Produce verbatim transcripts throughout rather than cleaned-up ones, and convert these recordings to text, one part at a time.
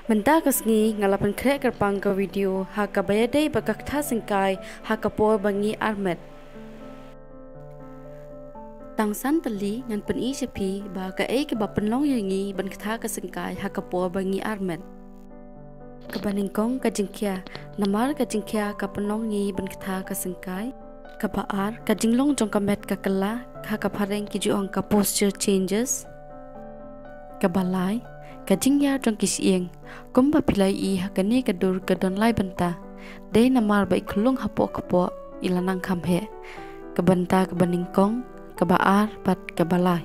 Mynta ka sngi nga la pynkhreh kyrpang ka video ha kaba ïadei bad ka ktha syngkai ha ka por ba ngi armet. Tang san tylli ngan pyni sha phi ba kaei kaba pynlong ïa ngi ban ktha ka syngkai ha ka por ba ngi armet. Kaba nyngkong ka jingkhia, namar ka jingkhia ka pynlong ngi ban ktha ka syngkai. Kaba ar ka jinglong jong ka met ka kylla, ha ka phareng ki ju ong ka posture changes. Kaba lai ka jingïar jong ki shyieng, kumba phi la ïohi ha kane ka dur ka don lai bynta. Dei namar ba i khunlung hapoh kpoh i la nang kham heh. Ka bynta kaba nyngkong, kaba ar bad kaba lai.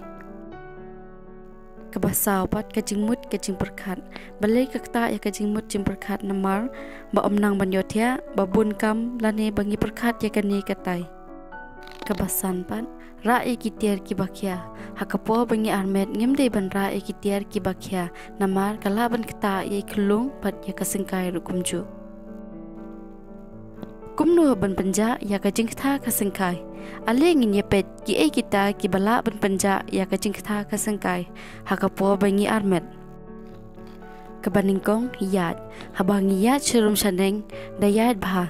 Kaba saw pat ka jingmut ka jingpyrkhat. Balei ka ktah ïa ka jingmut jingpyrkhat? Namar ba ym nang ban ïohthiah, ba bun kam lane ba ngi pyrkhat ïa kane katai. Kaba san pat, rah ïa ki tiar kiba khia. Ha ka por ba ngi armet ngim dei ban rah ïa ki tiar kiba khia, namar ka lah ban ktah ïa i khunlung bad ïa ka syngkai ruh kumjuh. Kumno ban pynjah ïa ka jingktha ka syngkai? Ale ngin ïa peit kiei kita kiba lah ban pynjah ïa ka jingktha ka syngkai ha ka por ba ngi armet. Kaba nyngkong, ïaid. Haba ngi ïaid sharum shaneng, da ïaid bha.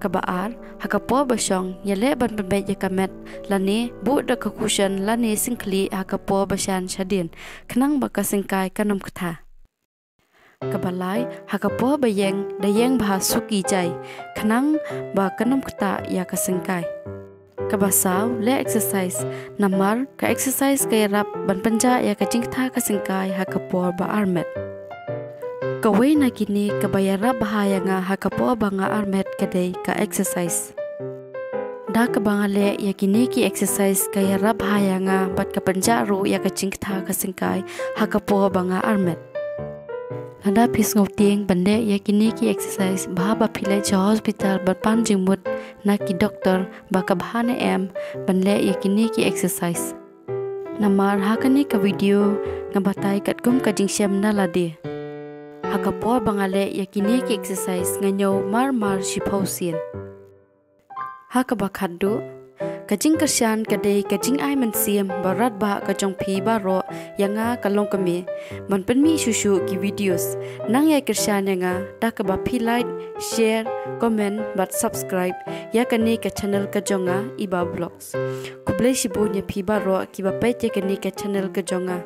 Kaba ar, ha ka por ba shong, ïaleh ban pynbeit ïa ka met, lane buh da ka cushion lane syngkhlieh ha ka por ba shan shadien, khnang ba ka syngkai kan ym ktha. Kaba lai, ha ka por ba ïeng, da ïeng bha suki jai, khnang ba kan ym ktah ïa ka syngkai. Kaba saw, leh exercise. Namar ka exercise ka ïarap ban pynjah ïa ka jingktha ka syngkai ha ka por ba armet. Kawei na kine kaba ïarap bha ïa nga ha ka por ba nga armet ka dei ka exercise. Da kaba nga leh ïa kine ki exercise ka ïarap bha ïa nga bad ka pynjah ruh ïa ka jingktha ka syngkai ha ka por ba nga armet. Lada phi sngewtieng ban leh ïa kine ki exercise, bha ba phi leit sha hospital ban pan jingmut na ki doktor ba ka bha ne em ban leh ïa kine ki exercise. Namar ha kane ka video nga batai katkum ka jingshem na lade. Ha ka por ba nga leh ïa kine ki exercise nga ñiew marmar shiphew sien. Ha kaba khatduh, ka jingkyrshan ka dei ka jingai mynsiem ba radbah ka jong phi baroh ïa nga ka longkmie ban pynmih shuh shuh ki videos. Nang ïai kyrshan ïa nga da kaba phi like, share, comment bad subscribe ïa kane ka channel ka jong nga, Iba Vlogs. Khublei shibun ïa phi baroh kiba peit ïa kane ka channel ka jong nga.